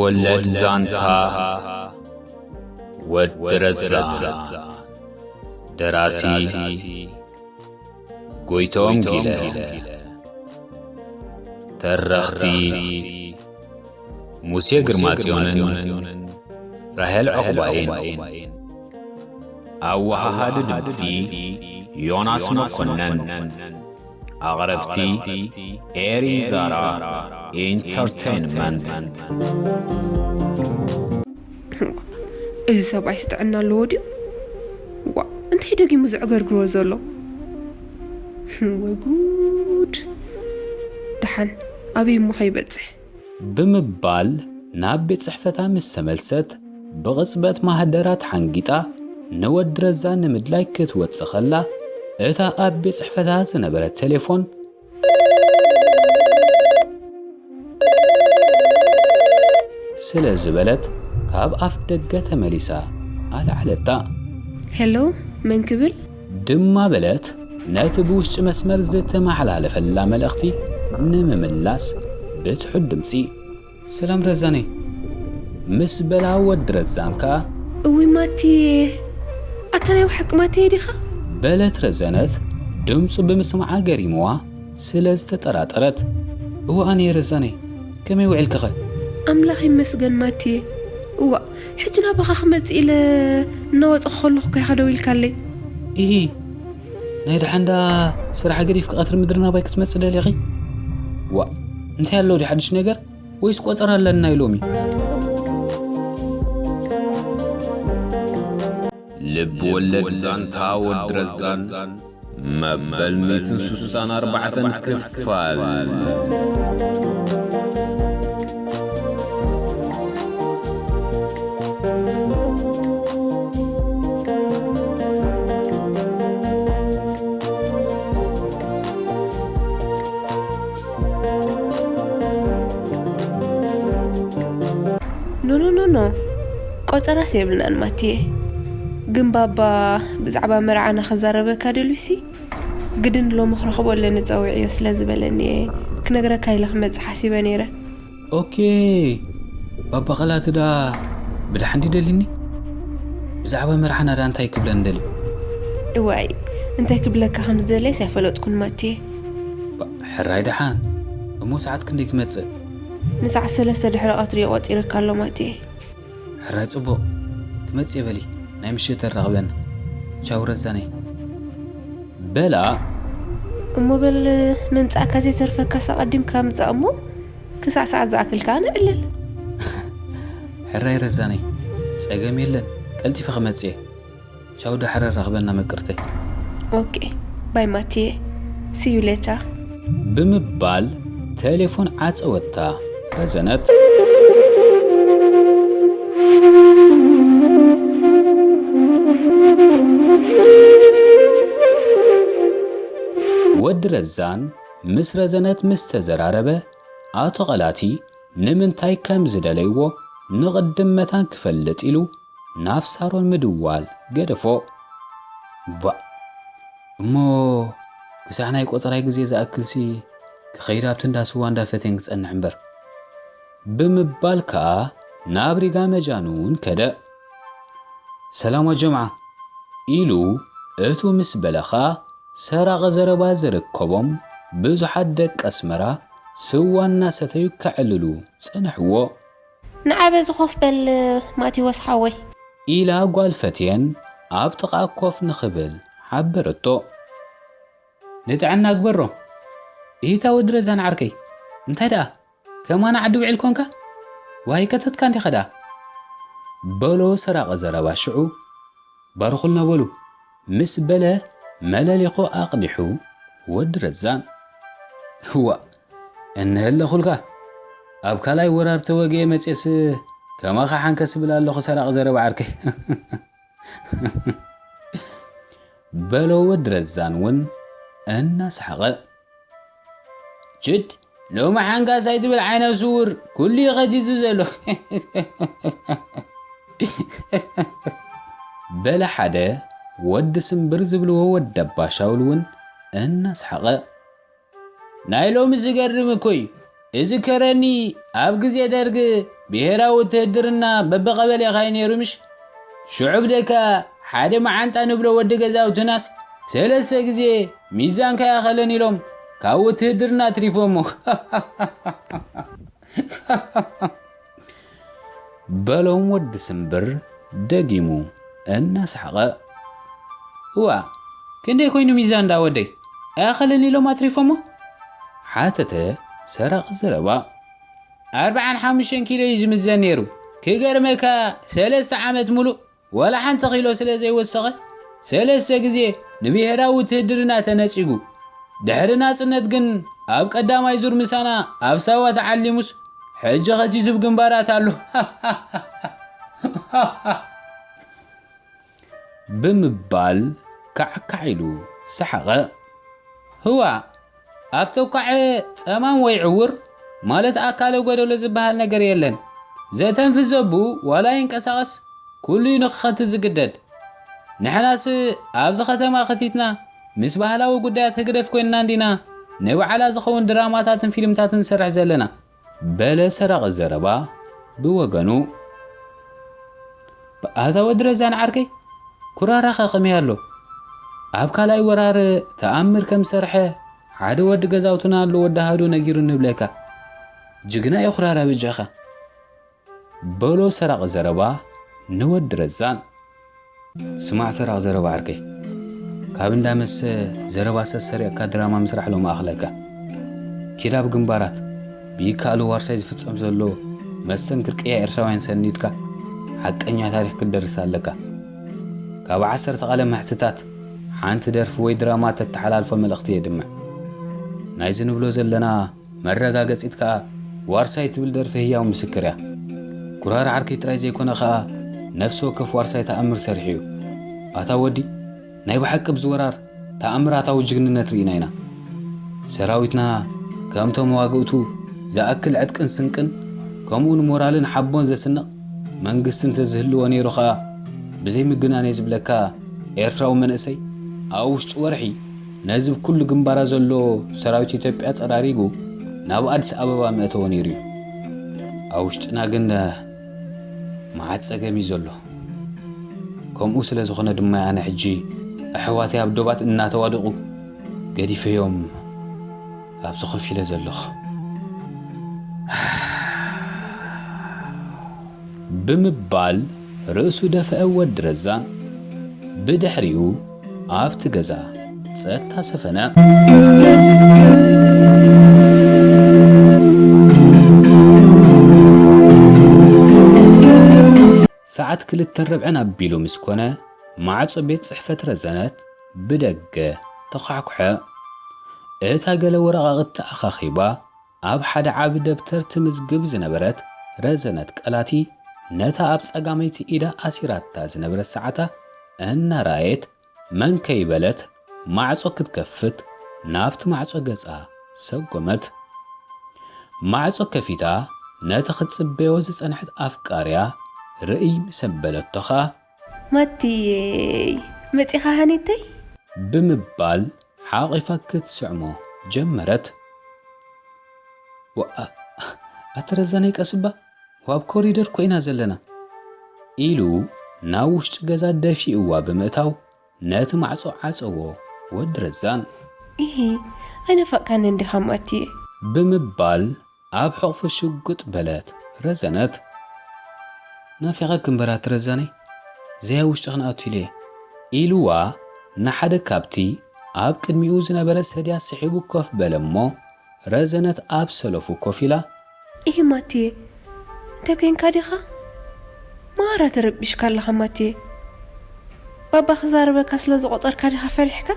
ወለድ ዛንታ ወዲ ረዛ። ደራሲ ጎይቶም ጊለ። ተረኽቲ ሙሴ ግርማጽዮንን ራሄል ዑቕባይን። ኣወሃሃዲ ድምጺ ዮናስ መኮነን። ኣቕረብቲ ኤሪ ዛራ ኢንተርቴይንመንት። እዚ ሰብኣይስ ጥዕና ኣለዎ ድዩ? ዋ፣ እንታይ ደጊሙ ዘዕገርግሮ ዘሎ? ወይ ጉድ! ደሓን ኣበይ እሞ ከይበጽሕ? ብምባል ናብ ቤት ጽሕፈታ ምስ ተመልሰት፣ ብቕጽበት ማህደራ ተሓንጊጣ ንወዲ ረዛ ንምድላይ ክትወጽእ ከላ፣ እታ ኣብ ቤት ጽሕፈታ ዝነበረት ቴሌፎን ስለ ዝበለት፣ ካብ ኣፍ ደገ ተመሊሳ ኣልዓለታ። ሄሎ፣ መን ክብል? ድማ በለት፣ ነቲ ብውሽጢ መስመር ዝተመሓላለፈላ መልእኽቲ ንምምላስ ብትሑት ድምጺ፣ "ሰላም ረዛነይ" ምስ በላ፣ ወዲ ረዛን ከኣ፣ "እውይ ማቲ፣ ኣታ ናይ ብሓቂ ማቲ ዲኻ?" በለት ረዘነት፣ ድምጹ ብምስማዓ ገሪምዋ ስለ ዝተጠራጠረት። "እወ ኣነ እየ ረዛነይ፣ ከመይ ውዒልክኸ?" "ኣምላኽ ይመስገን ማቲ። እዋ፣ ሕጂ ናባኻ ክመጽእ ኢለ እናወጸኹ ከለኹ እኮ ኢኻ ደዊልካለይ?" "ኢሂ፣ ናይ ደሓን ደኣ ስራሕ ገዲፍኪ ቀትሪ ምድሪ ናባይ ክትመጽእ ደሊኺ? ዋእ፣ እንታይ ኣሎ ድዩ ሓድሽ ነገር? ወይስ ቆጸራ ኣለና ኢሎሚ?" ልብ ወለድ ዛንታ ወዲ ረዛን መበል ሚእትን ስሳን ኣርባዕተን ክፋል። ኖ፣ ኖ፣ ኖ፣ ኖ። ቆጸራስ የብልናን ማቲየ። ግን ባባ ብዛዕባ መርዓና ክዛረበካ ደልዩሲ፣ ግድን ሎሚ ክረኽቦ ኣለኒ ጸዊዕዮ ስለ ዝበለኒ እየ ክነግረካ ኢለ ክመጽእ ሓሲበ ነይረ። ኦኬ፣ ባባ ቃላቲ ደኣ ብደሓን ድዩ ደሊኒ? ብዛዕባ መርዓና ደኣ እንታይ ክብለኒ ደልዩ? እዋይ፣ እንታይ ክብለካ ከም ዝደለይስ ኣይፈለጥኩን ማቲየ። ባ-፣ ሕራይ ደሓን። እሞ ሰዓት ክንደይ ክመጽእ? ንሰዓት ሰለስተ ድሕሪ ቀትሪ እዩ ቆጺሩካ ኣሎ ማቲየ። ሕራይ ጽቡቕ፣ ክመጽእ እየ በሊ፣ ናይ ምሸት ተራኽበና። ቻው ረዛነይ። በላ። እሞ በል ምምጻእካ ዘይተርፈካስ ኣቐዲምካ ምጻእ እሞ ክሳዕ ሰዓት ዝኣክል ከኣ ንዕለል። ሕራይ ረዛነይ፣ ጸገም የለን፣ ቀልጢፈ ክመጽእ እየ። ቻው፣ ዳሕረ ራኽበና ምቅርተይ። ኦኬ፣ ባይ ማቲየ፣ see you later። ብምባል ቴሌፎን ዓጸወታ ረዘነት። ወዲ ረዛን ምስ ረዘነት ምስ ተዘራረበ፣ ኣቶ ቐላቲ ንምንታይ ከም ዝደለይዎ ንቕድም መታን ክፈልጥ ኢሉ ናብ ሳሮን ምድዋል ገደፎ። ባእ፣ እሞ ክሳዕ ናይ ቆጸራይ ግዜ ዝኣክልሲ ክኸይድ ኣብቲ እንዳ ስዋ እንዳፈተን ክጸንሕ እምበር፣ ብምባል ከኣ ናብ ሪጋ መጃኑን ከደ። ሰላም ጀምዓ ኢሉ እቱ ምስ በለ ኸኣ ሰራቒ ዘረባ ዝርከቦም ብዙሓት ደቂ ኣስመራ ስዋ እናሰተዩ ከዕልሉ ጸንሕዎ። ንዓ በዚ ኮፍ በል ማቴዎስ ሓወይ። ኢላ ጓል ፈትየን ኣብ ጥቓ ኮፍ ንኽብል ሓበረቶ። ንጥዕና ግበሮ። ኢሂታ ወዲ ረዛን ዓርከይ፣ እንታይ ደኣ ከማና ዓዲ ውዒል ኮንካ? ዋይ ከተትካ እንዲኻ ደኣ። በሎ ሰራቒ ዘረባ ሽዑ ባርኹልና በሉ ምስ በለ መለሊኾ ኣቕዲሑ ወዲ ረዛን። እዋእ፣ እንሀለኹልካ፣ ኣብ ካልኣይ ወራር ተወጊኤ መጽየስ ከማኻ ሓንከስ እብል ኣለኹ ሰራቒ ዘረባ ዓርከይ። በሎ ወዲ ረዛን እውን እናሰሓቐ። ችድ፣ ሎሚ ሓንካስ ኣይትብል ዓይነ ስውር፣ ኩሉ እዩ ኸቲቱ ዘሎ። በለ ሓደ ወዲ ስምብር ዝብልዎ ወዲ ኣባ ሻውል እውን እናሰሓቐ። ናይ ሎሚ ዝገርም እኮ እዩ። እዚ ከረኒ ኣብ ግዜ ደርግ ብሄራዊ ውትህድርና በብቐበሌኻ እዩ ነይሩ ምሽ? ሽዑ ብደካ ሓደ መዓንጣ ንብሎ ወዲ ገዛውትናስ ሰለስተ ግዜ ሚዛንካ ኣይኣኸለን ኢሎም ካብ ውትህድርና ኣትሪፎሞ። በሎም ወዲ ስምብር ደጊሙ እናሰሓቐ። እዋ፣ ክንደይ ኮይኑ ሚዛን ዳ ወደይ? ኣይኣኸለን ኢሎም ኣትሪፎሞ? ሓተተ ሰራቒ ዘረባ። ኣርብዓን ሓሙሽተን ኪሎ እዩ ዝምዘን ነይሩ። ክገርመካ፣ ሰለስተ ዓመት ሙሉእ ዋላ ሓንቲ ኪሎ ስለ ዘይወሰኸ፣ ሰለስተ ግዜ ንብሄራዊ ውትህድርና ተነጺጉ። ድሕሪ ናጽነት ግን ኣብ ቀዳማይ ዙር ምሳና ኣብ ሳዋ ተዓሊሙስ፣ ሕጂ ኸቲቱ ብግንባራት ኣሎ። ብምባል ካዕካዕ ኢሉ ሰሓቐ። ህዋ፣ ኣብ ተኳዐ ጸማም ወይ ዕውር ማለት ኣካለ ጎደሎ ዝበሃል ነገር የለን። ዘተንፍስ ዘቡ ዋላ ይንቀሳቐስ፣ ኩሉ እዩ ንኽኸቲ ዝግደድ። ንሕናስ ኣብዚ ኸተማ ኸቲትና ምስ ባህላዊ ጉዳያት ህግደፍ ኮይንና እንዲና ንባዕላ ዝኸውን ድራማታትን ፊልምታትን ንሰርሕ ዘለና። በለ ሰራቒ ዘረባ ብወገኑ። ኣታ ወዲ ረዛን ዓርከይ፣ ኩራራኸ ከመይ ኣሎ? ኣብ ካልኣይ ወራር ተኣምር ከም ዝሰርሐ ሓደ ወዲ ገዛውትና ኣሎ፣ ወዲ ኣሃዱ ነጊሩ ንብለካ። ጅግና እዩ ኩራራ በጃኻ። በሎ ሰራቒ ዘረባ ንወዲ ረዛን። ስማዕ ሰራቒ ዘረባ ዓርከይ፣ ካብ እንዳ መስተ ዘረባ ሰሰሪቕካ ድራማ ምስራሕ ሎሚ ኣኽለካ። ኪድ ኣብ ግንባራት ብይከኣሉ ዋርሳይ ዝፍጸም ዘሎ መስተንክር ቅያ ኤርትራውያን ሰኒድካ ሓቀኛ ታሪኽ ክትደርስ ኣለካ። ካብ ዓሰርተ ቃለ መሕትታት ሓንቲ ደርፊ ወይ ድራማ ተተሓላልፎ መልእኽቲ የድምዕ። ናይዚ ንብሎ ዘለና መረጋገጺት ከኣ ዋርሳይ ትብል ደርፊ ህያው ምስክር እያ። ኩራር ዓርከይ ጥራይ ዘይኮነ ከኣ ነፍሲ ወከፍ ዋርሳይ ተኣምር ሰሪሑ እዩ። ኣታ ወዲ፣ ናይ ብሓቂ ኣብዚ ወራር ተኣምራታዊ ጅግንነት ርኢና ኢና። ሰራዊትና ከምቶም መዋግእቱ ዝኣክል ዕጥቅን ስንቅን ከምኡውን ሞራልን ሓቦን ዘስንቕ መንግስቲ እንተዝህልዎ ነይሩ ከኣ ብዘይ ምግናን እየ ዝብለካ ኤርትራዊ መንእሰይ ኣብ ውሽጢ ወርሒ ነዚ ብኩሉ ግንባራ ዘሎ ሰራዊት ኢትዮጵያ ጸራሪጉ ናብ ኣዲስ ኣበባ ምእተዎ ነይሩ እዩ። ኣብ ውሽጥና ግን መዓት ጸገም እዩ ዘሎ። ከምኡ ስለ ዝኾነ ድማ ኣነ ሕጂ ኣሕዋተይ ኣብ ዶባት እናተዋደቑ ገዲፈዮም ኣብዚ ኮፍ ኢለ ዘለኹ። ብምባል ርእሱ ደፍአ ወዲ ረዛን። ብድሕሪኡ ኣብቲ ገዛ ጸጥታ ሰፈነ። ሰዓት ክልተ ርብዕን ኣቢሉ ምስ ኮነ፣ ማዕጾ ቤት ጽሕፈት ረዘነት ብደገ ተዃሕኩሐ። እታ ገለ ወረቓቕቲ ኣኻኺባ ኣብ ሓደ ዓቢ ደብተር ትምዝግብ ዝነበረት ረዘነት ቀላቲ፣ ነታ ኣብ ጸጋመይቲ ኢዳ ኣሲራታ ዝነበረት ሰዓታ እናረኣየት፣ መን ከይበለት ማዕጾ ክትከፍት ናብቲ ማዕጾ ገጻ ሰጎመት። ማዕጾ ከፊታ ነቲ ክትጽበዮ ዝጸንሐት ኣፍቃርያ ርእይ ምስ ኣበለቶ ኸኣ፣ ማቲየይ፣ መጺኻ ሃኒተይ? ብምባል ሓቒፋ ክትስዕሞ ጀመረት። ዋእ፣ ኣቲ ረዛነይ ቀስ እባ፣ ኣብ ኮሪደር እኮ ኢና ዘለና፣ ኢሉ ናብ ውሽጢ ገዛ ደፊእዋ ብምእታው ነቲ ማዕጾ ዓጸዎ ወዲ ረዛን። ኢሂ፣ ኣይናፈቕካንን ዲኻ ማቲየ? ብምባል ኣብ ሕቑፉ ሽጉጥ በለት ረዘነት። ናፊቐኪ እምበር ኣቲ ረዛነይ፣ ዘይ ኣብ ውሽጢ ክንኣቱ ኢለ እየ፣ ኢልዋ ንሓደ ካብቲ ኣብ ቅድሚኡ ዝነበረ ሰድያ ስሒቡ ኮፍ በለ እሞ፣ ረዘነት ኣብ ሰለፉ ኮፍ ኢላ። ኢሂ ማቲየ፣ እንታይ ኮይንካ ዲኻ? ማራ ተረቢሽካ ኣለኻ ማቲየ። ባባ ክዛረበካ ስለ ዝቖጸርካ ዲኻ ፈሪሕካ?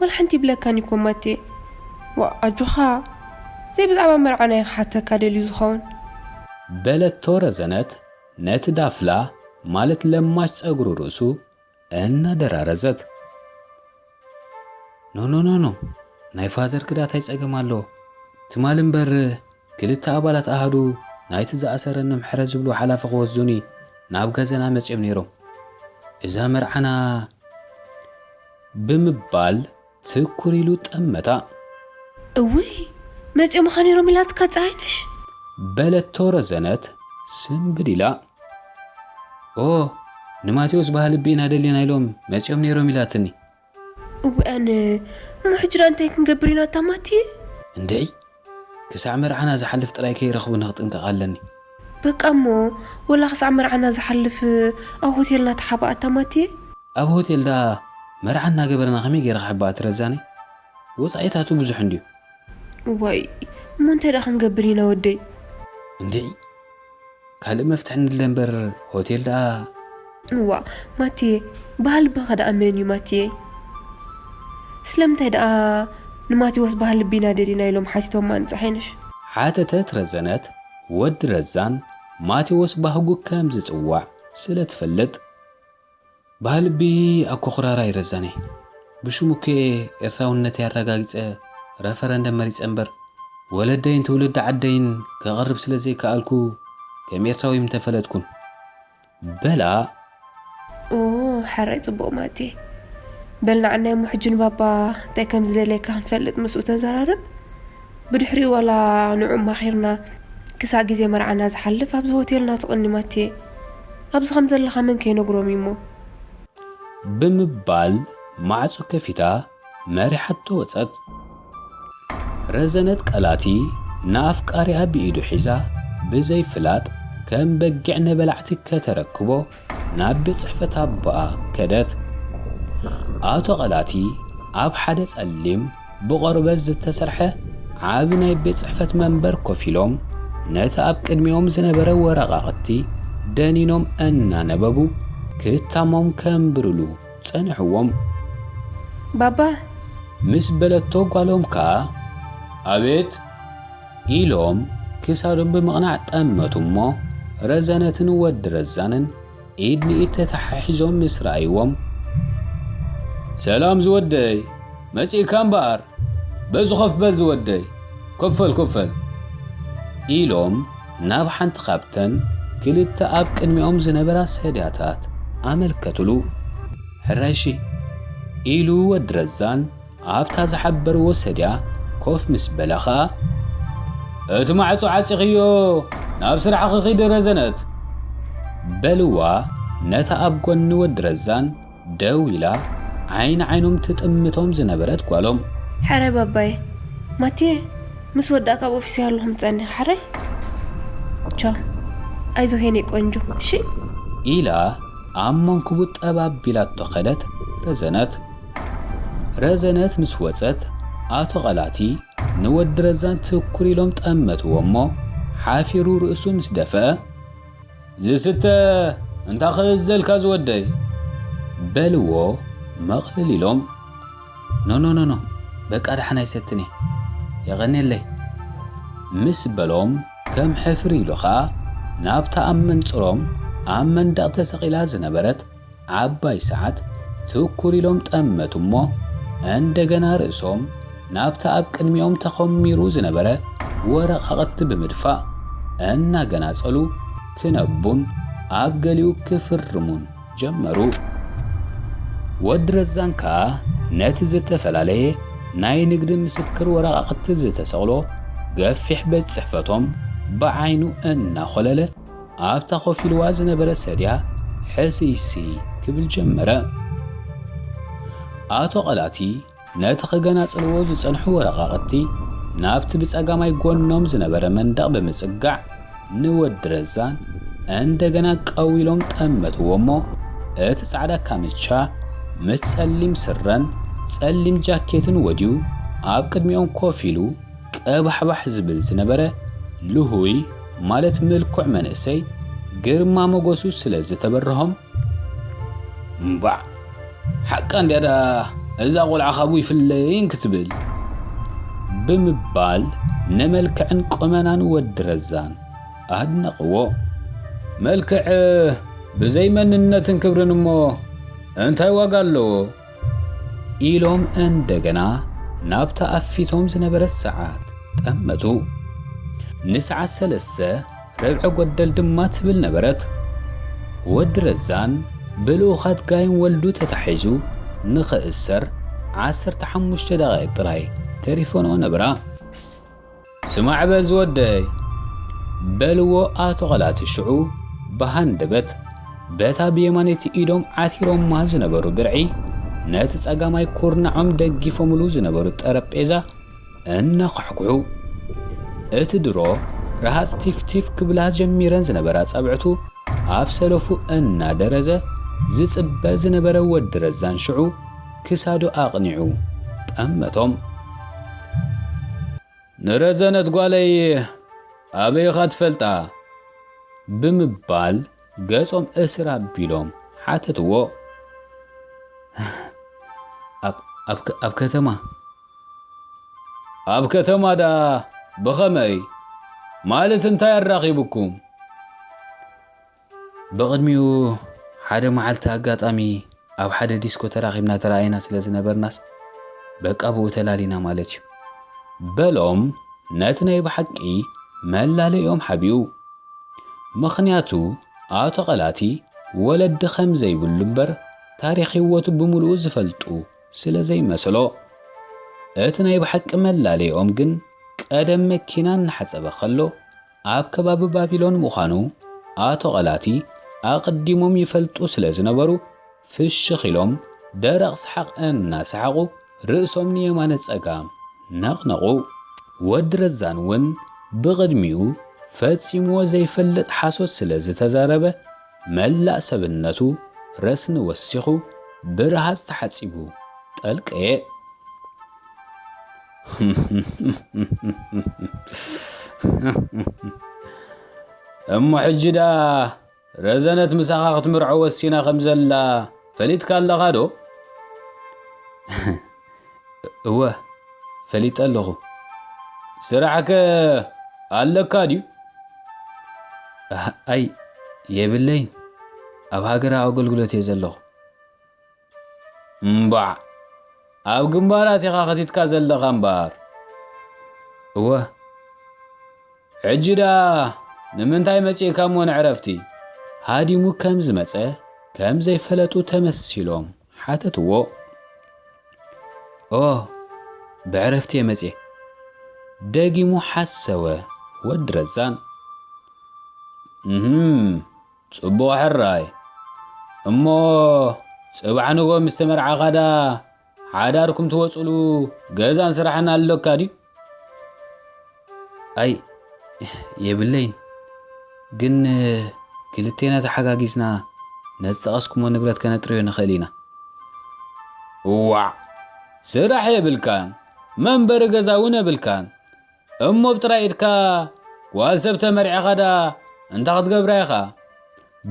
ወላ ሓንቲ ይብለካን እኮ ማቴ። ዋ፣ ኣጆኻ። ዘይ ብዛዕባ መርዓና እዩ ክሓተካ ደልዩ ዝኸውን። በለቶ ረዘነት ነቲ ዳፍላ፣ ማለት ለማሽ ጸጉሪ ርእሱ እናደራረዘት። ኖ፣ ኖ፣ ኖ፣ ኖ። ናይ ፋዘር ክዳታይ ጸገም ኣለዎ። ትማሊ እምበር ክልተ ኣባላት ኣሃዱ ናይቲ ዝኣሰረኒ ምሕረት ዝብሉ ሓላፊ ክወስዱኒ ናብ ገዘና መጺኦም ነይሮም። እዛ መርዓና ብምባል ትኩር ኢሉ ጠመታ። እውይ፣ መጺኦምኻ ነይሮም ኢላትካ ጸሃይነሽ? በለቶ ረዘነት ስምብድ ኢላ። ኦ፣ ንማቴዎስ ባህልቢ ኢና ደሊና ኢሎም መጺኦም ነይሮም ኢላትኒ። እወ፣ ኣነ እሞ ሕጂ ደኣ እንታይ ክንገብር ኢና ኣታ ማቲ? እንድዒ፣ ክሳዕ መርዓና ዝሓልፍ ጥራይ ከይረኽቡኒ ክጥንቀቕ ኣለኒ። በቃ እሞ፣ ወላ ክሳዕ መርዓና ዝሓልፍ ኣብ ሆቴልና ተሓባእ ኣታ ማቲ? ኣብ ሆቴል ደኣ መርዓ እናገበርና ከመይ ገይረ ክሕባእ ትረዛኒ? ወጻኢታቱ ብዙሕ እንድዩ። እዋይ፣ እሞ እንታይ ደኣ ክንገብር ኢና ወደይ? እንድዒ፣ ካልእ መፍትሒ ንለ እምበር ሆቴል ደኣ። እዋ፣ ማቲየ፣ ባህልብኻ ደኣ መን እዩ ማቲየ? ስለምንታይ ደኣ ንማቴዎስ ባህልቢ ኢና ደሊና ኢሎም ሓቲቶማ ንጸሓይነሽ? ሓተተት ረዘነት። ወዲ ረዛን ማቴዎስ ባህጉ ከም ዝጽዋዕ ስለ ትፈልጥ፣ ባህልቢ ኣኮኹራራ እዩ ረዛነይ። ብሽሙኬ ኤርትራውነተይ ኣረጋጊጸ ረፈረንደም መሪጸ እምበር፣ ወለደይን ትውልዲ ዓደይን ከቕርብ ስለ ዘይከኣልኩ፣ ከም ኤርትራዊ ምተፈለጥኩን። በላ። ኦ፣ ሕራይ ጽቡቕ ማቴ። በል ንዓናይ እሞ ሕጂ ንባባ እንታይ ከም ዝደልየካ ክንፈልጥ ምስኡ ተዘራረብ። ብድሕሪኡ ዋላ ንዑ ኣማኺርና ክሳዕ ግዜ መርዓና ዝሓልፍ ኣብዚ ሆቴልና ትቕኒ ማቴ። ኣብዚ ከም ዘለኻ መን ከይነግሮም እዩ እሞ? ብምባል ማዕጾ ከፊታ መሪሓቶ ወጸት። ረዘነት ቀላቲ ንኣፍቃሪኣ ብኢዱ ሒዛ ብዘይፍላጥ ከም በጊዕ ንበላዕቲ ከተረክቦ ናብ ቤት ጽሕፈት ኣቦኣ ከደት። ኣቶ ቀላቲ ኣብ ሓደ ጸሊም ብቆርበት ዝተሰርሐ ዓቢ ናይ ቤት ጽሕፈት መንበር ኮፍ ኢሎም፣ ነቲ ኣብ ቅድሚኦም ዝነበረ ወረቓቕቲ ደኒኖም እናነበቡ ክታሞም ከንብርሉ ጸንሕዎም። ባባ፣ ምስ በለቶ ጓሎም ከኣ፣ ኣቤት፣ ኢሎም ክሳዶም ብምቕናዕ ጠመቱ እሞ፣ ረዘነትን ወዲ ረዛንን ኢድ ንኢድ ተተሓሒዞም ምስ ረኣይዎም፣ ሰላም ዝወደይ፣ መጺእካ እምበኣር፣ በዚ ኮፍ በል ዝወደይ፣ ኮፈል ኮፈል፣ ኢሎም ናብ ሓንቲ ካብተን ክልተ ኣብ ቅድሚኦም ዝነበራ ሰድያታት ኣመልከቱሉ። ሕራይ እሺ፣ ኢሉ ወዲ ረዛን ኣብታ ዝሓበርዎ ሰድያ ኮፍ ምስ በለ ኸኣ፣ እቲ ማዕጾ ዓጺኽዮ፣ ናብ ስራሕኺ ኺዲ ረዘነት፣ በልዋ ነታ ኣብ ጎኒ ወዲ ረዛን ደው ኢላ ዓይኒ ዓይኖም ትጥምቶም ዝነበረት ጓሎም። ሕራይ ባባየ፣ ማቴ፣ ምስ ወዳእካ ኣብ ኦፊስ ኣለኹ ምጻኒ ኸዓ ሕራይ። ቻው። ኣይዞህ የኔ ቆንጆ፣ እሺ? ኢላ ኣብ መንኩቡ ጠብ ኣቢላቶ ከደት ረዘነት። ረዘነት ምስ ወጸት፣ ኣቶ ቀላቲ ንወዲ ረዛን ትኩር ኢሎም ጠመትዎ እሞ፣ ሓፊሩ ርእሱ ምስ ደፍአ፣ ዝስተ እንታ ክእዘልካ ዝወደይ፣ በልዎ መቕልል ኢሎም። ኖ፣ ኖ፣ ኖ፣ ኖ፣ በቃ ደሓን ኣይሰትን እየ። የቐንየለይ። ምስ በሎም ከም ሕፍር ኢሉ ኸኣ ናብታ ኣብ መንጽሮም ኣብ መንደቕ ተሰቒላ ዝነበረት ዓባይ ሰዓት ትኩር ኢሎም ጠመቱ እሞ፣ እንደገና ርእሶም ናብታ ኣብ ቅድሚኦም ተኾሚሩ ዝነበረ ወረቓቕቲ ብምድፋእ፣ እናገናጸሉ ክነቡን ኣብ ገሊኡ ክፍርሙን ጀመሩ። ወዲ ረዛን ከኣ ነቲ ዝተፈላለየ ናይ ንግዲ ምስክር ወረቓቕቲ ዝተሰቕሎ ገፊሕ ቤት ጽሕፈቶም ብዓይኑ እናኾለለ፣ ኣብታ ኮፍ ኢልዋ ዝነበረ ሰድያ ሕስይስይ ክብል ጀመረ። ኣቶ ቀላቲ ነቲ ክገናጽልዎ ዝጸንሑ ወረቓቕቲ ናብቲ ብጸጋማይ ጎኖም ዝነበረ መንደቕ ብምጽጋዕ፣ ንወዲ ረዛን እንደገና ቀዊሎም ጠመትዎ እሞ፣ እቲ ጻዕዳ ካምቻ ምስ ጸሊም ስረን ጸሊም ጃኬትን ወድዩ ኣብ ቅድሚኦም ኮፍ ኢሉ ቀባሕባሕ ዝብል ዝነበረ ልሁይ፣ ማለት ምልኩዕ መንእሰይ፣ ግርማ ሞገሱ ስለ ዝተበርሆም፣ እምባዕ፣ ሓቃ እንድያ ደኣ እዛ ቖልዓ ካብኡ ይፍለይን ክትብል፣ ብምባል ንመልክዕን ቁመናን ወዲ ረዛን ኣድነቕዎ። መልክዕ ብዘይ መንነትን ክብርን እሞ እንታይ ዋጋ ኣለዎ? ኢሎም እንደገና ናብታ ኣብ ፊቶም ዝነበረት ሰዓት ጠመቱ። ንሰዓት ሰለስተ ርብዒ ጎደል ድማ ትብል ነበረት። ወዲ ረዛን ብልኡኻት ጋይም ወልዱ ተታሒዙ ንኽእሰር ዓሰርተ ሓሙሽተ ደቓይቕ ጥራይ ተሪፈንኦ ነበራ። ስማዕ በል ዝወደይ፣ በልዎ ኣቶ ቐላቲ ሽዑ ብሃንደበት በታ ብየማነይቲ ኢዶም ዓቲሮማ ዝነበሩ ብርዒ ነቲ ጸጋማይ ኩርናዖም ደጊፎምሉ ዝነበሩ ጠረጴዛ እናኳሕኩሑ፣ እቲ ድሮ ረሃጽ ቲፍቲፍ ክብላ ጀሚረን ዝነበራ ጸብዕቱ ኣብ ሰለፉ እናደረዘ ዝጽበ ዝነበረ ወዲ ረዛን ሽዑ ክሳዱ ኣቕኒዑ ጠመቶም። ንረዘነት ጓለይ ኣበይ ኢኻ ትፈልጣ? ብምባል ገጾም እስር ኣቢሎም ሓተትዎ። ኣብ፣ ኣብ ከ-፣ ኣብ ከተማ። ኣብ ከተማ ደኣ ብኸመይ? ማለት እንታይ ኣራኺቡኩም? ብቕድሚኡ ሓደ መዓልቲ ኣጋጣሚ ኣብ ሓደ ዲስኮ ተራኺብና ተራእይና ስለ ዝነበርናስ በቃ ብኡ ተላሊና ማለት እዩ። በሎም ነቲ ናይ ብሓቂ መላለይኦም ሓቢኡ። ምኽንያቱ ኣቶ ቐላቲ ወለዲ ከም ዘይብሉ እምበር ታሪኽ ህይወቱ ብምሉኡ ዝፈልጡ ስለ ዘይመሰሎ። እቲ ናይ ብሓቂ መላለይኦም ግን ቀደም መኪና እናሓጸበ ከሎ ኣብ ከባቢ ባቢሎን ምዃኑ ኣቶ ቐላቲ ኣቐዲሞም ይፈልጡ ስለ ዝነበሩ ፍሽኽ ኢሎም ደረቕ ሰሓቕ እናሰሓቑ ርእሶም ንየማነ ጸጋም ነቕነቑ። ወዲ ረዛን እውን ብቕድሚኡ ፈጺምዎ ዘይፈልጥ ሓሶት ስለ ዝተዛረበ መላእ ሰብነቱ ረስኒ ወሲኹ ብረሃጽ ተሓጺቡ ጠልቀየ። እሞ ሕጂ ደኣ ረዘነት ምሳኻ ክትምርዖ ወሲና ከም ዘላ ፈሊጥካ ኣለኻ ዶ? እወ፣ ፈሊጠ ኣለኹ። ስራሕከ ኣለካ ድዩ? ኣህ፣ ኣይ፣ የብለይን። ኣብ ሃገራዊ ኣገልግሎት እየ ዘለኹ። እምባዕ፣ ኣብ ግንባራት ኢኻ ከቲትካ ዘለኻ እምበኣር። እወ። ሕጂ ደኣ ንምንታይ መጺእካ እሞ ንዕረፍቲ? ሃዲሙ ከም ዝመጸ ከም ዘይፈለጡ ተመሲሎም ሓተትዎ። ኦ፣ ብዕረፍቲ እየ መጺኤ። ደጊሙ ሓሰወ ወዲ ረዛን። እህም፣ ጽቡቕ ሕራይ። እሞ ጽባሕ ንግሆ ምስ ተመርዓኻ ደኣ ሓዳርኩም ትወጽሉ ገዛን ስራሕን ኣሎካ ድዩ? ኣይ፣ የብለይን። ግን ክልቴና ተሓጋጊዝና ነዚ ዝጠቐስኩሞ ንብረት ከነጥርዮ ንኽእል ኢና። እዋዕ፣ ስራሕ የብልካን፣ መንበሪ ገዛ እውን የብልካን። እሞ ብጥራይ ኢድካ ጓል ሰብ ተመርዒኻ ደኣ እንታይ ክትገብራ ኢኻ?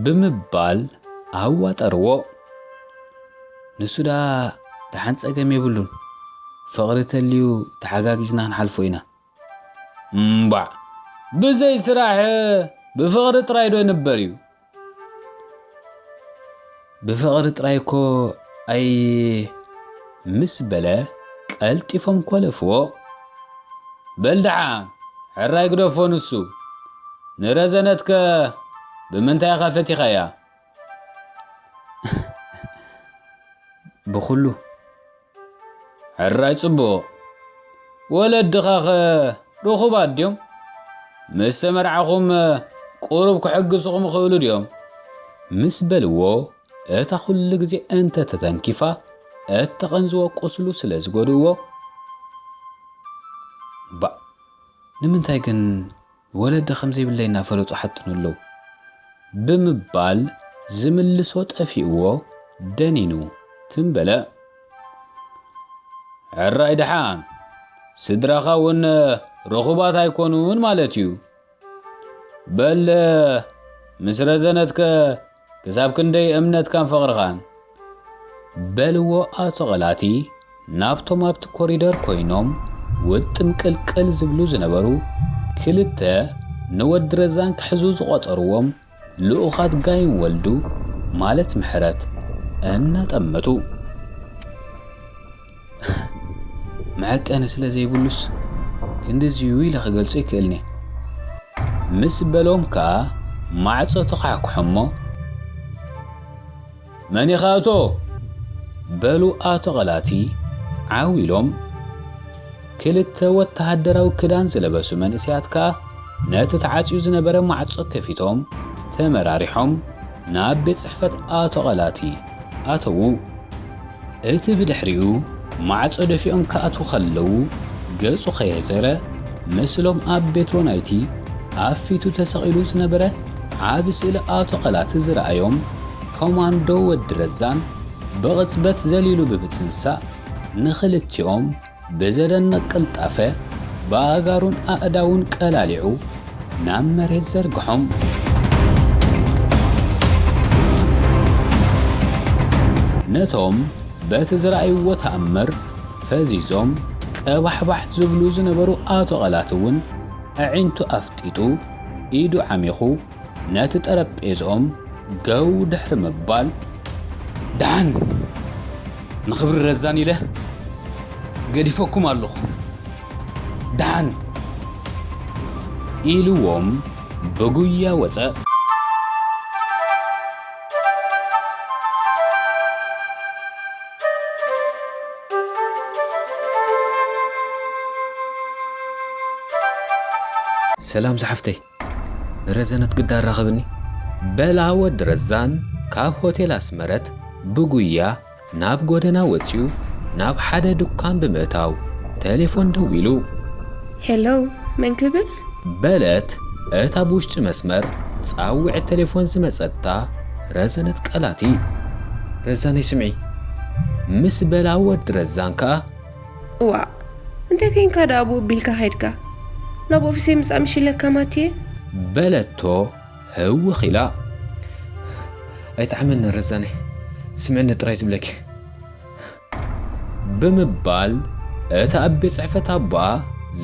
ብምባል ኣዋጠርዎ። ንሱ ደኣ ደሓን ጸገም የብሉን። ፍቕሪ ተልዩ ተሓጋጊዝና ክንሓልፎ ኢና። እምባዕ፣ ብዘይ ስራሕ ብፍቕሪ ጥራይ ዶ ይንበር እዩ? ብፍቕሪ ጥራይ እኮ ኣይ ምስ በለ ቀልጢፎም ኮለፍዎ። በል ደሓን፣ ሕራይ ግደፎ ንሱ። ንረዘነትከ ብምንታይ ኢኻ ፈቲኻያ? ብኹሉ። ሕራይ ጽቡቕ። ወለድኻኸ ርኹባት ድዮም? ምስ ተመርዓኹም ቁሩብ ክሕግዝኹም ይኽእሉ ድዮም? ምስ በልዎ፣ እታ ኩሉ ግዜ እንተተተንኪፋ እተቐንዝዎ ቁስሉ ስለ ዝጎድእዎ፣ ባእ፣ ንምንታይ ግን ወለዲ ከም ዘይብለይ እናፈለጡ ሓቱኒ ኣለዉ? ብምባል ዝምልሶ ጠፊእዎ ደኒኑ ትም በለ። ሕራይ ደሓን፣ ስድራኻ እውን ርኹባት ኣይኮኑን ማለት እዩ። በል፣ ምስ ረዘነትከ ክሳብ ክንደይ እምነትካን ፍቕርኻን? በልዎ ኣቶ ቐላቲ ናብቶም ኣብቲ ኮሪደር ኮይኖም ውጥም ቅልቅል ዝብሉ ዝነበሩ ክልተ ንወዲ ረዛን ክሕዙ ዝቖጸርዎም ልኡኻት ጋይም ወልዱ ማለት ምሕረት እናጠመቱ። መዐቀኒ ስለ ዘይብሉስ ክንድዚ'ዩ ኢለ ክገልጾ ኣይክእልን'የ። ምስ በሎም ከኣ ማዕጾ ተዃሕኩሖ እሞ፣ መን ኢኻ እቶ? በሉ ኣቶ ቐላቲ ዓው ኢሎም። ክልተ ወተሃደራዊ ክዳን ዝለበሱ መንእሰያት ከኣ ነቲ ተዓጽዩ ዝነበረ ማዕጾ ከፊቶም ተመራሪሖም ናብ ቤት ጽሕፈት ኣቶ ቐላቲ ኣተዉ። እቲ ብድሕሪኡ ማዕጾ ደፊኦም ክኣትዉ ከለዉ፣ ገጹ ከየዘረ፣ ምስሎም ኣብ ቤትሮ ናይቲ ኣብ ፊቱ ተሰቒሉ ዝነበረ ዓቢ ስእሊ ኣቶ ቐላቲ ዝረኣዮም ኮማንዶ ወዲ ረዛን ብቕጽበት ዘሊሉ ብምትንሳእ፣ ንኽልቲኦም ብዘደንቕ ቅልጣፈ ብኣእጋሩን ኣእዳውን ቀላሊዑ ናብ መሬት ዘርግሖም። ነቶም በቲ ዝረኣይዎ ተኣምር ፈዚዞም ቀባሕባሕ ዝብሉ ዝነበሩ ኣቶ ቐላት እውን ኣዒንቱ ኣፍጢጡ ኢዱ ዓሚኹ ነቲ ጠረጴዝኦም ገው ድሕሪ ምባል፣ "ደሓን ንኽብሪ ረዛን ኢለ ገዲፈኩም ኣለኹ። ደሓን" ኢልዎም ብጉያ ወጸ። "ሰላም ዝሓፍተይ፣ ንረዘነት ግዳ ኣራኽብኒ" በላ ወዲ ረዛን ካብ ሆቴል ኣስመረት ብጉያ ናብ ጎደና ወጺኡ ናብ ሓደ ድኳን ብምእታው ቴሌፎን ደዊሉ። "ሄሎ፣ መን ክብል?" በለት እታ ብውሽጢ መስመር ጻውዒት ቴሌፎን ዝመጸታ ረዘነት ቀላቲ። "ረዛነይ ስምዒ" ምስ በላ ወዲ ረዛን ከኣ "እዋእ፣ እንታይ ኮይንካ ደኣ ብኡ ቢልካ ከይድካ? ናብ ኦፊሰይ ምጻእ ምሽ ኢለካ ማቴ?" በለቶ ህውኽ ኢላ። "ኣይጠዓመንን ረዛነይ፣ ስምዕኒ ጥራይ ዝብለኪ" ብምባል እቲ ኣብ ቤት ጽሕፈት ኣቦኣ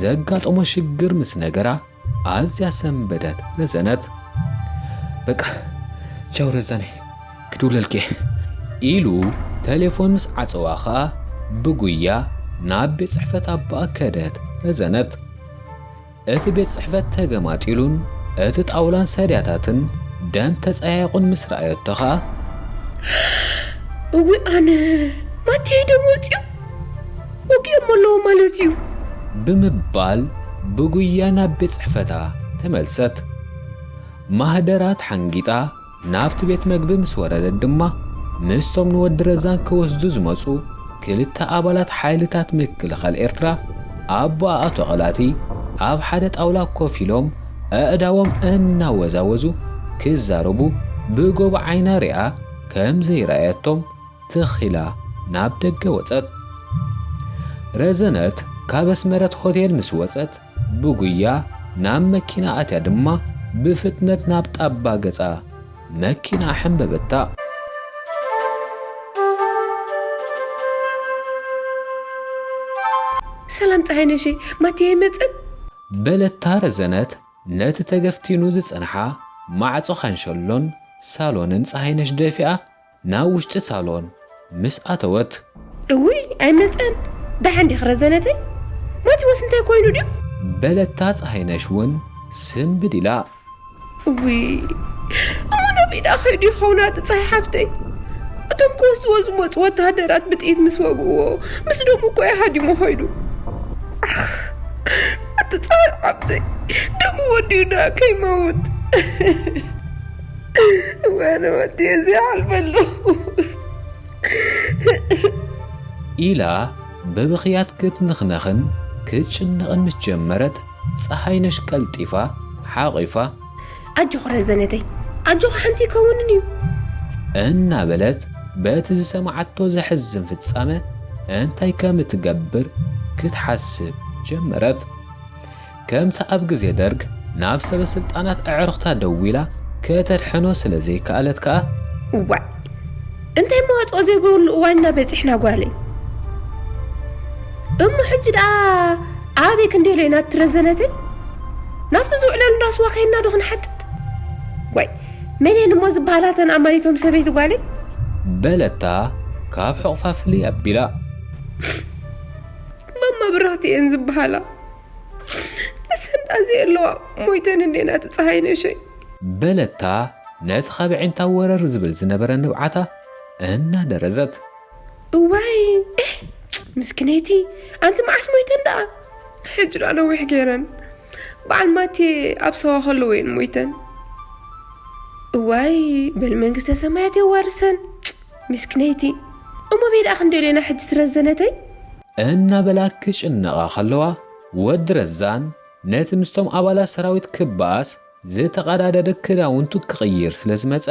ዘጋጠሞ ሽግር ምስ ነገራ፣ ኣዝያ ሰንበደት ረዘነት። "በቃ ቻው ረዛነይ፣ ክድውለልኪ እየ" ኢሉ ተሌፎን ምስ ዓጸዋ ኸኣ ብጉያ ናብ ቤት ጽሕፈት ኣቦኣ ከደት ረዘነት። እቲ ቤት ጽሕፈት ተገማጢሉን እቲ ጣውላን ሰድያታትን ደም ተጸያይቑን ምስ ረኣየቶ ኸኣ፣ "እውይ ኣነ፣ ማቴ ደም ወጺኡ? ወጊኦሞ ኣለዎ ማለት እዩ?" ብምባል ብጉያ ናብ ቤት ጽሕፈታ ተመልሰት። ማህደራ ተሓንጊጣ ናብቲ ቤት መግቢ ምስ ወረደት ድማ፣ ምስቶም ንወዲ ረዛን ክወስዱ ዝመጹ ክልተ ኣባላት ሓይልታት ምክልኻል ኤርትራ፣ ኣቦኣ ኣቶ ቐላቲ፣ ኣብ ሓደ ጣውላ ኮፍ ኢሎም ኣእዳዎም እናወዛወዙ ክዛረቡ ብጎቦ ዓይና ሪኣ ከም ዘይረኣየቶም ትኽ ኢላ ናብ ደገ ወጸት። ረዘነት ካብ ኣስመረት ሆቴል ምስ ወጸት፣ ብጉያ ናብ መኪና ኣትያ ድማ ብፍጥነት ናብ ጣባ ገጻ መኪና ኣሐንበበታ። "ሰላም ጸሃይነሽ፣ ማቴ ኣይመጸን?" በለታ ረዘነት ነቲ ተገፍቲኑ ዝጸንሓ ማዕጾ ካንሸሎን ሳሎንን ጸሃይነሽ ደፊኣ ናብ ውሽጢ ሳሎን ምስ ኣተወት። "እውይ ኣይመጸን፣ ደሓን ዲኺ ረዘነተይ? ማቴዎስ እንታይ ኮይኑ ድዩ?" በለታ ጸሃይነሽ እውን ስንብድ ኢላ። "እውይ እሞ ናበይ ደኣ ከይዱ ይኸውን ኣቲ ጸሃይ ሓፍተይ? እቶም ክወስድዎ ዝመጹ ወተሃደራት ብጥይት ምስ ወግእዎ ምስ ደሙ እኮ እዩ ሃዲሙ ከይዱ። ኣቲ ጸሃይ ሓፍተይ፣ ደሙ ወዲኡ ደኣ ከይመውት። እዋይ ኣነ ማቴ እዚ ይሓልፈሉ" ኢላ ብብኽያት ክትንኽነኽን ክትጭነቕን ምስ ጀመረት፣ ጸሃይነሽ ቀልጢፋ ሓቒፋ፣ "ኣጆኺ ረዘነተይ፣ ኣጆኺ ሓንቲ ይከውንን እዩ" እናበለት በቲ ዝሰማዓቶ ዘሕዝን ፍጻመ እንታይ ከም እትገብር ክትሓስብ ጀመረት። ከምቲ ኣብ ግዜ ደርግ ናብ ሰበ ስልጣናት ኣዕሩኽታ ደዊላ ከተድሕኖ ስለ ዘይከኣለት ከኣ፣ "እዋይ እንታይ መዋጽኦ ዘይብሉ እዋን ኢና በጺሕና ጓለይ። እሞ ሕጂ ደኣ ኣበይ ክንደልዮ ኢና እቲ ረዘነተይ? ናብቲ ዝውዕለሉ እንዳ ስዋ ከይድና ዶ ክንሓትት? ዋይ መን እየን እሞ ዝበሃላ እተን ኣማኒቶም ሰበይቲ ጓለይ?" በለታ ካብ ሕቑፋ ፍልይ ኣቢላ። "ማማ ብራኽቲ እየን ዝበሃላ። ንሰን ደኣ ዘየለዋ ሞይተን እንዴና እቲ ጸሃይነሸይ?" በለታ ነቲ ካብ ኣዒንታ ወረር ዝብል ዝነበረ ንብዓታ እናደረዘት። "እዋይ፣ ኤህ፣ ምስኪነይቲ፣ ኣንቲ መዓስ ሞይተን ደኣ? ሕጂ ደኣ ነዊሕ ገይረን። በዓል ማቴ ኣብ ሰዋ ከለዎ እየን ሞይተን። እዋይ፣ በል መንግስተ ሰማያት የዋርሰን። ምስክነይቲ። እሞ በይ ደኣ ክንደልዮና ሕጂ ረዘነተይ? እናበላ ክጭነቓ ከለዋ፣ ወዲ ረዛን ነቲ ምስቶም ኣባላት ሰራዊት ክበኣስ ዝተቐዳደደ ክዳውንቱ ክቕይር ስለ ዝመጸ፣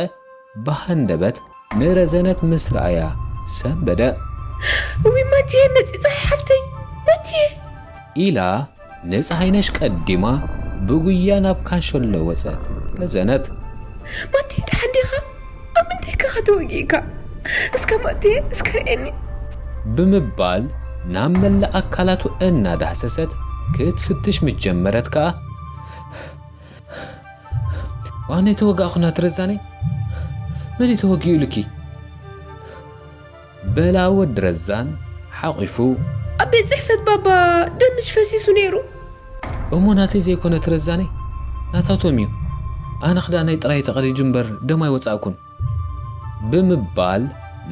ብሃንደበት ንረዘነት ምስ ረኣያ ሰንበደ። እዊ ማትየ መጺኡ፣ ጸሓይ ሓፍተይ፣ ማትየ! ኢላ ንጸሃይነሽ ቀዲማ ብጉያ ናብ ካንሸሎ ወጸት። ረዘነት። ማትየ፣ ደሓን ዲኻ? ኣብ ምንታይ ኢኻ ተወጊእካ? እስከ ማትየ፣ እስከ ርኤኒ። ብምባል ናብ መላእ ኣካላቱ እናዳህሰሰት ክትፍትሽ ምስ ጀመረት ከኣ፣ ዋና የተወጋእኹ ናቲ ረዛነይ? መን እዩ ተወጊኡ ኢሉኪ? በላ ወዲ ረዛን ሓቒፉ። ኣብ ቤት ጽሕፈት ባባ ደምሽ ፈሲሱ ነይሩ። እሞ ናተይ ዘይኮነ እቲ ረዛነይ ናታቶም እዩ። ኣነ ክዳነይ ጥራይ ተቐዲዱ እምበር ደም ኣይወጻእኩን። ብምባል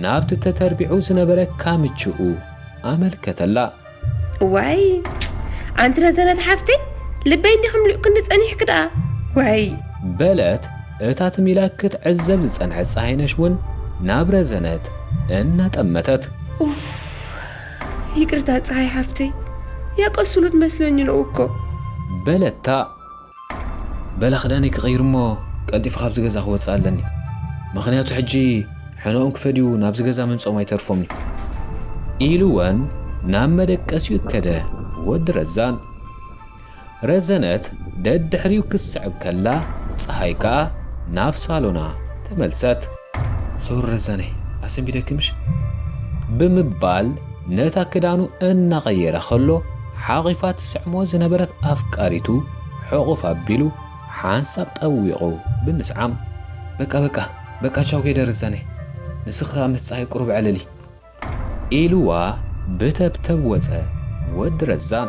ናብቲ ተተርቢዑ ዝነበረ ካምችኡ ኣመልከተላ። ዋይ፣ ኣንቲ ረዘነት ሓፍተይ፣ ልበይ እንዲኹም ልእኩኒ ጸኒሕኪ ደኣ። ዋይ። በለት እታ ትም ኢላ ክትዕዘብ ዝጸንሐት ጸሃይነሽ እውን ናብ ረዘነት እናጠመተት። ኡፍ፣ ይቅርታ ጸሃይ ሓፍተይ፣ ያቀስሉት መስለኝ ነው እኮ። በለታ። በላ ክዳነይ ክቐይር እሞ ቀልጢፈ ካብዚ ገዛ ክወጽእ ኣለኒ። ምኽንያቱ ሕጂ ሕነኦም ክፈድዩ ናብዚ ገዛ ምምጾም ኣይተርፎምን እዩ። ኢሉወን ናብ መደቀሲኡ ከደ ወዲ ረዛን። ረዘነት ደድሕሪኡ ክትስዕብ ከላ፣ ጸሃይ ከኣ ናብ ሳሎና ተመልሰት። ሶሪ ረዛነይ፣ ኣሰንቢደኪ ምሽ? ብምባል ነታ ክዳኑ እናቐየረ ከሎ፣ ሓቒፋ ትስዕሞ ዝነበረት ኣፍቃሪቱ ሕቑፍ ኣቢሉ ሓንሳብ ጠዊቑ ብምስዓም፣ በቃ፣ በቃ፣ በቃ፣ ቻው ከይደ ረዛነይ። ንስኺ ከኣ ምስ ጸሃይ ቁሩብ ዕለሊ። ኢሉዋ ብተብተብ ወጸ ወዲ ረዛን።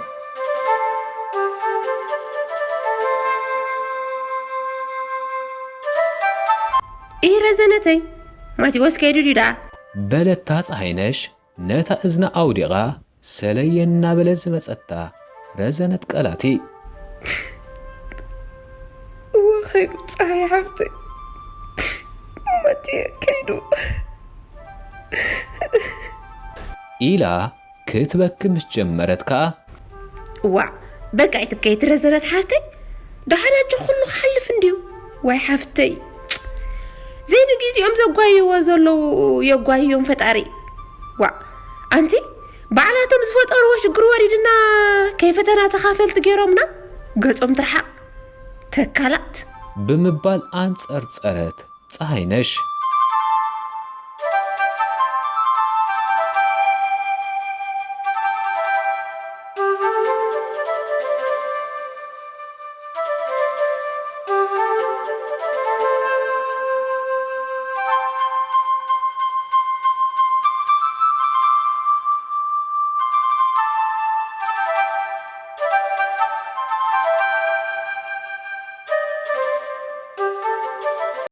ኢህ ረዘነተይ፣ ማቴዎስ ከይዱ ድዩ ደኣ? በለታ ጸሃይነሽ ነታ እዝና ኣውዲቓ ሰለየ እናበለ ዝመጸታ ረዘነት ቀላቲ። እወ ከይዱ ጸሃይ ሓፍተይ፣ ማቴ ከይዱ። ኢላ ክትበኪ ምስ ጀመረት ከኣ። ዋዕ፣ በቃ ኣይትብከይ እቲ ረዘነት ሓፍተይ፣ ደሓን ኣጆ ኩሉ ክሓልፍ እንድዩ። ዋይ ሓፍተይ፣ ዘይንግዜኦም ዘጓይዎ ዘለዉ የጓይዮም ፈጣሪ። ዋዕ፣ ኣንቲ ባዕላቶም ዝፈጠርዎ ሽግር ወሪድና ከይፈተና ተኻፈልቲ ገይሮምና ገጾም ትርሓቕ ተካላት። ብምባል ኣንጸርጸረት ጸሃይነሽ።